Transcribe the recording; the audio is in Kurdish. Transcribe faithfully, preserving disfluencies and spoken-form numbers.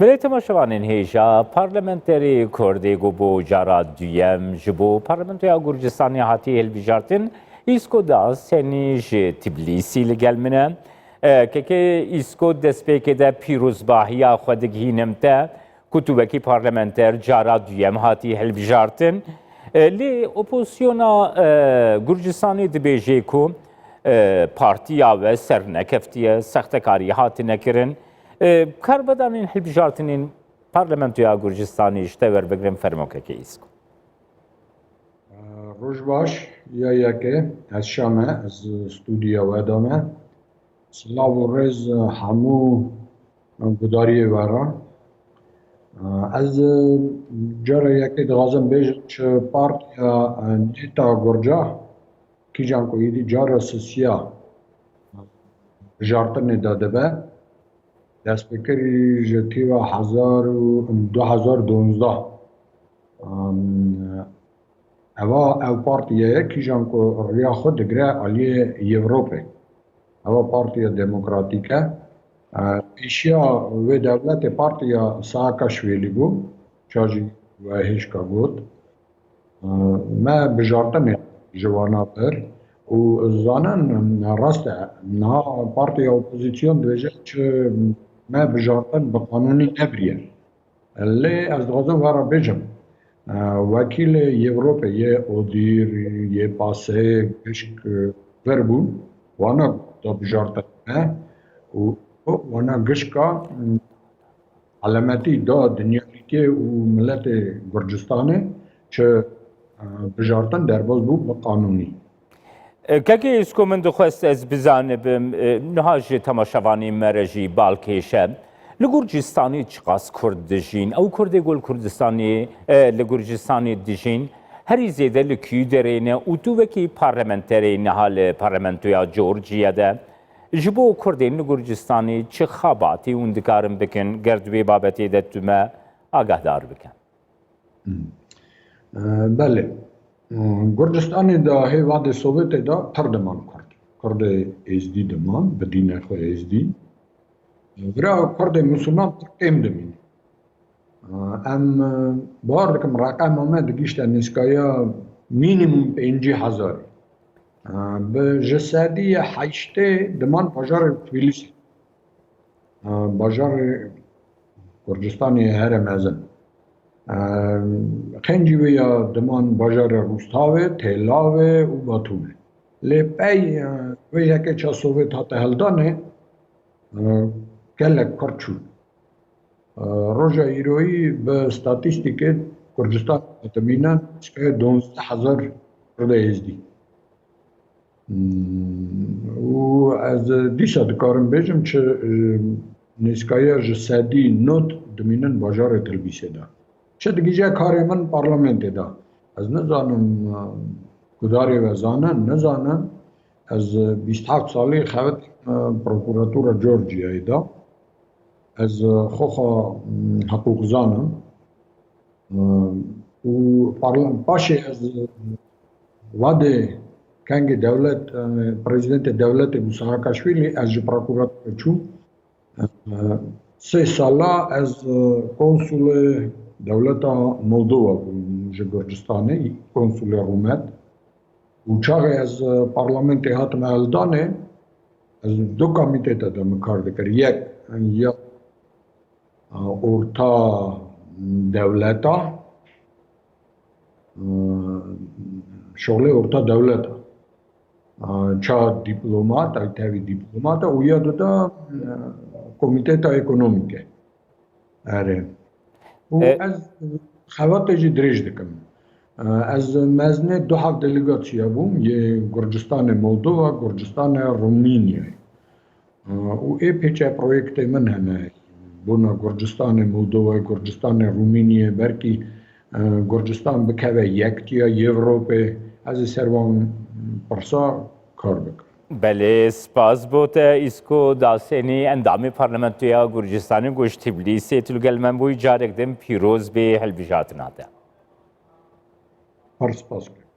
Belê temaşevanên hêja, parlamenterê Kurdê ku bo cara duyem ji bo Parlamentoya Gurcistanê hatiye hilbijartin, Îsko Dasenî ji Tiblîsî li gel min e. E, kekê Îsko, destpêkê de pîrozbahiya xwe digihînim te ku tu wekî parlamenter cara duyem hatî hilbijartin. E, lê opozisyona, e, Gurcistanê dibêje ku, e, partiya we sernekeftiye, sextekarî hatine kirin. E, kar vedanên hilbijartinên Parlamentoya Gurcistanê ji te werbigirin, fermo kekê Îsko. Roj baş, ya yekê, ez Şam e, ez stûdyoya we de me. Silav û rêz hemû gudariyê we re. Ez cara yekê dixwazim bêjim, çi partiya nêta Gurca, kîjan ku êdî cara sisiya bijartinê de dibe, destpêkirî ji tîva hezar û du hezar û duwazdeh. Eva ev partiye ye kîjan ku riya xwe digire aliyê Ewropê. Eva partiya demokratîk e. Pêşiya wê dewletê partiya Saakashvili bû, çawa jî we hêşka got. Me bijartinê ji wana kir û zanin rast e, niha partiya opozîsyon dibêje çi me bijartin bi qanûnî nebiriye. Lê ez dixwazim we re bêjim, wekîlê Ewropê yê ODÎHR, yê PASEK, gişk vir bûn, wana da bijartin me û wana gişka Elemetî da dinyalîtiyê û miletê Gurcistanê çi, e, bijartin derbas bû bi qanûnî. E, kekê Îsko, min dixwest ez bizanibim, e, niha ji temaşevanên me re jî balkêş e. Li Gurcistanê çiqas Kurd dijîn? Ew Kurdê ku li Kurdistanê, e, li Gurcistanê dijîn, herî zêde li kî derê ne û tu wekî parlamenterê niha li parlamentoya Georgiya de, ji bo Kurdên li Gurcistanê çi xebatî hûn dikarin bikin, ger di wê babetê de tu me agahdar bikin? E, belê. E, Gurcistanê de hê vadê Sovyetê de pir diman Kurd. Kurdê Êzdî diman, bi dînê xwe Êzdî. Vira Kurdê Misilman pir kêm dimîne. Em, e, bawer dikim reqema me digihîşte nîskaya mînîmum pêncî hezar. E, bi ji sedî ye heştê diman bajarê Tbilîsê. E, bajarê Kurdistanê here mezin. E, qencî wê ya diman bajarê Rûstavê, Têlavê û Batûmê. Lê pey, e, wê yekê ça Sovyet hate hildanê, e, gelek Kurd çû. Roja îroyî bi statîstîkê Kurdistan dimîne nîskaya duwazdeh hezar Kurdê Êzdî. Û ez dîsa dikarim bêjim çi, e, nîskaya ji sedî nod dimînin bajarê Tilbîsê de. Çi digihîje karê min parlamentê de. Ez nizanim, e, gudarê we zanin, nizanin. Ez bîst heft salî xebitîm, e, prokuratura Georgiayê de. Ez, e, xwe xwe, m, hiqûqzan im. E, û parla-, paşê ez, e, vadê kengê dewlet, e, prezidentê dewletê bû Saakashvili, ez ji prokuratura çûm. E, sê sala ez, e, konsulê dewleta Moldova bûm ji Gurcistanê, konsulê rûmet. Û çaxê ez, e, parlamentê hatime eldanê, ez du komîteta de min kar dikir. Yek, ya, e, orta dewleta, e, şoxlê orta dewleta. E, ça dîplomat, ay tevî dîplomat e, û ya du de, e, komîteta ekonomîk e. Erê. Û E- ez xebatê jî dirêj dikim. Ez mezinê du heft delegatsiya bûm, yê Gurcistanê Moldova, Gurcistanê Rumîniyayê. Û ê pêçe proyektê min hene. Bona Gurcistanê Moldova, Gurcistanê Rumîniyê, belkî, e, Gurcistan bikeve yektiya Ewropê. Ez ê ser wan pirsa kar bikim. Belê, spas bo te, Îsko Dasenî, endamê Parlamentoya Gurcistanê ku ji Tiblîsê tu li gel me bûyî, carek din pîroz bê hilbijartina te. Pir spas dikim.